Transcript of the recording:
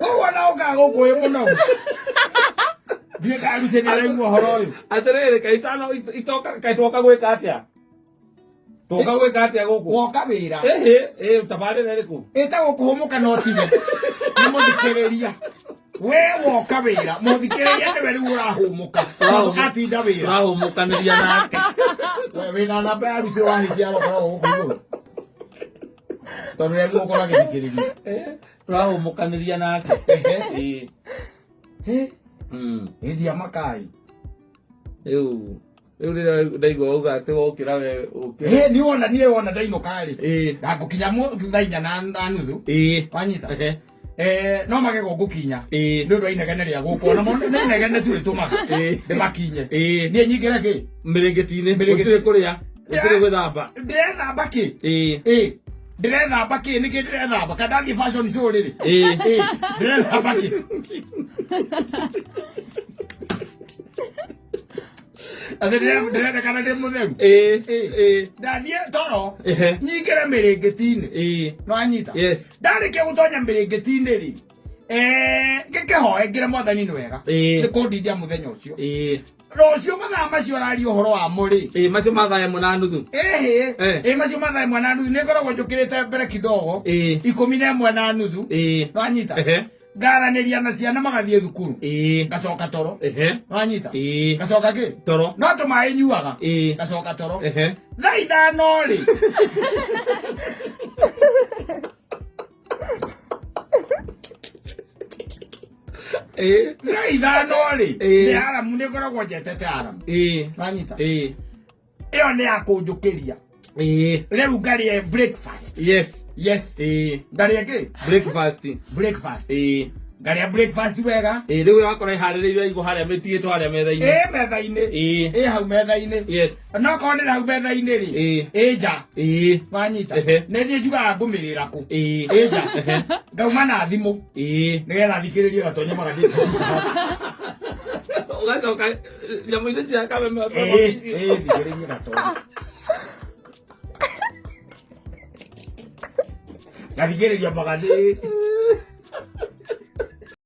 Koguo na ũkaga gũkũ wĩ mũnogu. Ndiũĩ kana Lucy nĩ araigua ũhoro ũyũ. Atĩrĩrĩ, kaĩ itano itoka, kaĩ twoka gwĩka atĩa? Twoka gwĩka atĩa gũkũ? Woka wĩra. Ĩhĩ, ĩ tabarĩra ĩrĩkũ? Ĩtagwo kũhũmũka no tiwe. Nĩ mũthikĩrĩria. We woka wĩra. Mũthikĩrĩria nĩwe rĩu ũrahũmũka. Tondũ atinda wĩra. Tũrahũmũkanĩria nake. We wĩna namba ya Lucy wa hiciara ũkoragwo gũkũ igũrũ. Tondũ rĩu gũkorwo agĩthikĩrĩria. Tũrahũmũkanĩria nake. Ehe. Ĩĩ. Hĩ. Endia makai. Rĩu rĩu rĩrĩa ndaigua wauga atĩ wokĩra we ũkĩra. Hĩ, ni wona niĩ wona ndainũka rĩ. Ĩĩ. Ndangũkinya thaa inya na nuthu. Ĩĩ. Wanyita? Ehe. Eh, no magego ngũkinya. Ĩĩ. Nĩ ũndũ wa inegene rĩa gũkũ. Ona mo nĩ inegene tu rĩtũmaga. Ĩĩ. Ndĩmakinye. Ĩĩ. Niĩ nyingĩre kĩ? Mĩrĩngĩti-inĩ. Mĩrĩngĩti. Gũtirĩ kũrĩa. Gũtirĩ gwĩthamba. Ndĩrethamba kĩ? Ĩĩ. Ĩĩ. Ndĩrethamba kĩ? Nĩkĩ ndĩrethamba? Kana ndathiĩ fashion show rĩrĩ? Ĩĩ. Ĩĩ. Ndĩrethamba kĩ? Atĩ ndĩrendekana ndĩ mũtheru. Ĩĩ. Ĩĩ. Ĩĩ. Ndathiĩ toro. Ehe. Nyingĩre mĩrĩngĩti-inĩ. Ĩĩ. No anyita. Yes. Ndarĩkia gũtonya mĩrĩngĩti-inĩ rĩ. Eh, ngĩkĩhoe ngĩre mwathani nĩ wega. Ĩĩ. Nĩ kũndindia mũthenya ũcio. Ĩĩ. Rũciũ mathaa macio ũraria ũhoro wamo rĩ. Ĩĩ macio ma thaa ĩmwe na nuthu. Ĩhĩ. Eh. Ĩ macio mathaa ĩmwe na nuthu nĩ ngoragwo njũkĩrĩte mbere kidogo. Ĩĩ. 11:30. Ĩĩ. Nwanyita. Ehe. Ngaranĩria na ciana magathiĩ thukuru. Ĩĩ. Ngacoka toro. Ehe. Nwanyita. Ĩĩ. Ngacoka kĩ? Toro. No tũmaĩ nyuaga. Ĩĩ. Ngacoka toro. Ehe. Thaa 5 rĩ. Ĩĩ. Thaa 5 rĩ. Ĩĩ. Nĩ aramu nĩ ngoragwo njetete aramu. Ĩĩ. Nwanyita. Ĩĩ. Ĩyo nĩ ya kũnjũkĩria. Ĩĩ. Rĩu ngarĩe breakfast. Yes. Yes. Ĩĩ. Ngarĩe kĩ? Breakfast. Breakfast. Ĩĩ. Ngarĩa breakfast wega. Ĩĩ rĩu wakora ĩharĩrĩirio igũ harĩa mĩtigĩtwo harĩa metha-inĩ. Ĩ metha-inĩ. Ĩĩ. Ĩ hau metha-inĩ. Yes. No korwo ndĩrĩ hau metha-inĩ rĩ. Ĩĩ. Ĩ nja. Ĩĩ. Wanyita. Ehe. Nĩ niĩ njugaga ngũmĩrĩra kũ. Ĩĩ. Ĩ nja. Ehe. Ngauma na thimũ. Ĩĩ. Nĩgetha thikĩrĩrie gatonye magathĩti. Ũgacoka nyamũ-inĩ cia kameme. Ĩ ĩ thikĩrĩrie gatonye. Ngathikĩrĩria magathĩti.